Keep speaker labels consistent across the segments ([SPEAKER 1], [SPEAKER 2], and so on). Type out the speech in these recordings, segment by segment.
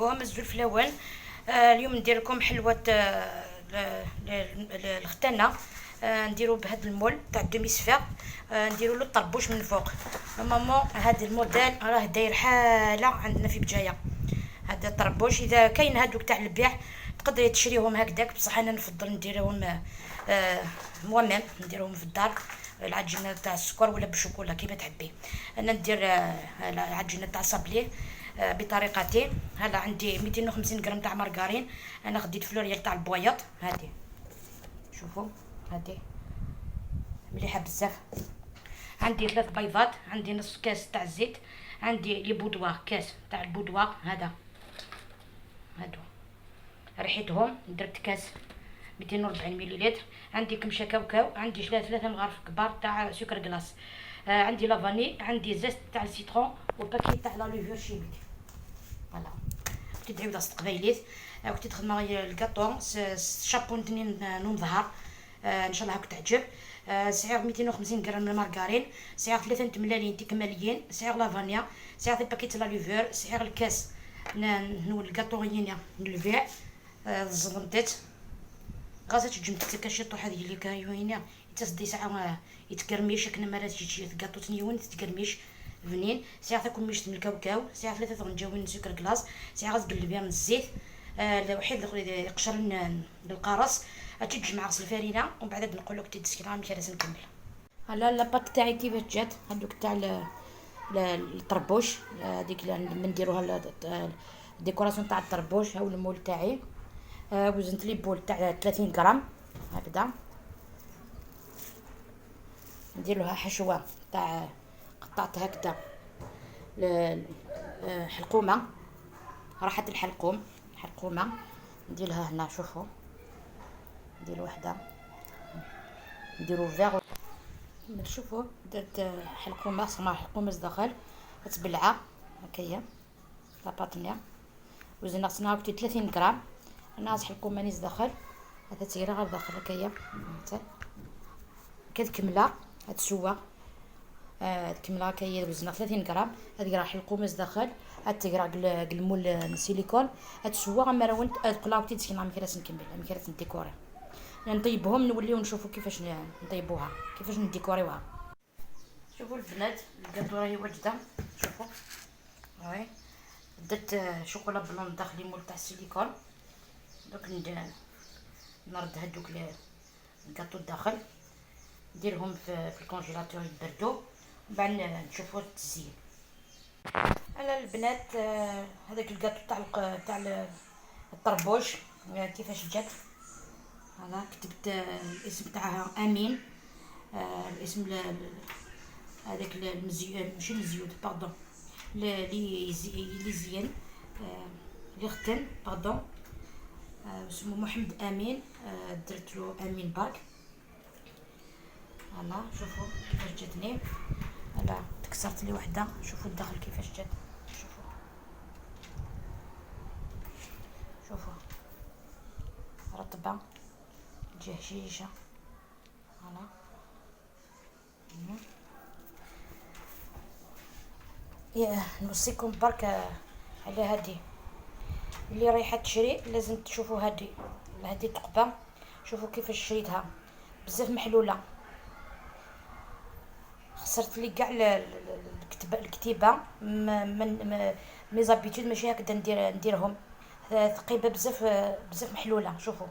[SPEAKER 1] عليكم الزلفلاون. اليوم ندير لكم حلوة الختانه. نديرو بهذا ال moule تاع demi-sphère، نديرو له الطربوش من فوق. normalement هذا الموديل راه داير حاله عندنا في بجاية. هذا الطربوش اذا كاين هادوك تاع البيع تقدري تشريهم هكذاك، بصح انا نفضل نديرهم moi-même، نديرهم في الدار العجينة تاع السكر ولا بالشوكولا كيما تحبي. انا ندير العجينة تاع صابلي بطريقتي. هلا عندي 250 غرام تاع مارغرين، انا خديت فلوريال تاع البويض. هذه شوفوا هذه مليحة بزاف. عندي 3 بيضات، عندي نص كاس تاع الزيت، عندي les boudoirs، كاس تاع ال boudoir هذا، هادو ريحتهم، درت كاس 240 مليلتر. عندي كمشه كاوكاو، عندي 3 مغارف كبار تاع سكر glace، عندي la vanille، عندي zeste تاع ال citron و paquet تاع la levure chimique. voilà كنت دعيو تقبايليت كنت تخدم ال gâteau chapeau نتنين نظهر. ان شاء الله هاك تعجب. سعر 250 غرام من المارغرين، سعر 3 تملالين تكماليين، سعر la vanille، سعر paquet la levure، سعر الكاس نول الكاطو ينيا نلفيع. زلمتت غازا تجمت كاشي طوح هذه اللي كاينه يتصدي ساعة يتكرميش كنا مرات تجي كاطو تنيون تتكرميش بنين. ساعة تكون ميشت من الكاوكاو، ساعة 3 غنجاوين سكر glace، ساعة غتقلبيها من الزيت، وحيد قشر بالقرص تجمع غسل الفرينة. ومن بعد نقول لك تسكرا مشي لازم نكمل. هلا la pâte تاعي كيفاش جات، هذوك تاع الطربوش هذيك اللي نديروها décoration تاع الطربوش. هاو ال moule تاعي، وزنت les boules تاع 30 غرام هكذا. ندير لها حشوه تاع قطعت هكذا حلقومه، راحت الحلقوم حلقومه ندير لها هنا. شوفوا ندير وحده، نديرو فيغ. شوفوا درت حلقومه صماح حلقومه داخل تبلعه هكايا la pâte نيا. وزنا خصنا 30 غرام. انا حلقومه نيز داخل، هذا تيرا غير داخل هكايا كتكمله هاد السوا. تكمله هكايا وزنا 30 غرام. هاد راه حلقومه داخل، هاد تيرا ال moule سيليكون. هاد السوا غما راونت قلاوتي تسكن عم كيراس نكمل عم كيراس نديكوري نطيبهم، نوليو نشوفو كيفاش نطيبوها كيفاش نديكوريوها. شوفوا البنات الكاطو راهي واجدة. شوفوا oui درت chocolat blanc داخل moule تاع السيليكون. دوك نرد هادوك الكاطو الداخل، نديرهم في ال congélateur يبردو، ومن بعد نشوفو التزيين. على البنات هذاك الكاطو تاع الطربوش كيفاش جات. انا كتبت الاسم تاعها امين، الاسم هذاك المزيود، ماشي المزيود pardon، لي زين لي ختن pardon، اسمه محمد امين، درت له امين برك. voilà شوفوا كيفاش جاتني. voilà تكسرت لي وحده، شوفوا الداخل كيفاش جات. شوفوا شوفوا رطبه تجي هشيشه. voilà يا نوصيكم برك على هادي اللي رايحة تشري لازم تشوفوا هادي الثقبه. شوفوا كيفاش شريتها بزاف محلولة، خسرت لي كاع الكتيبة من mes habitudes ماشي هكذا نديرهم. ثقيبه بزاف بزاف محلولة. شوفوا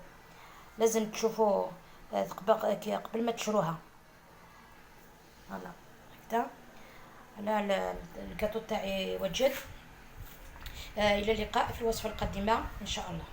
[SPEAKER 1] لازم تشوفوا ثقبه قبل ما تشروها. voilà هكذا. على الكاطو تاعي وجد. الى اللقاء في الوصفة القادمة ان شاء الله.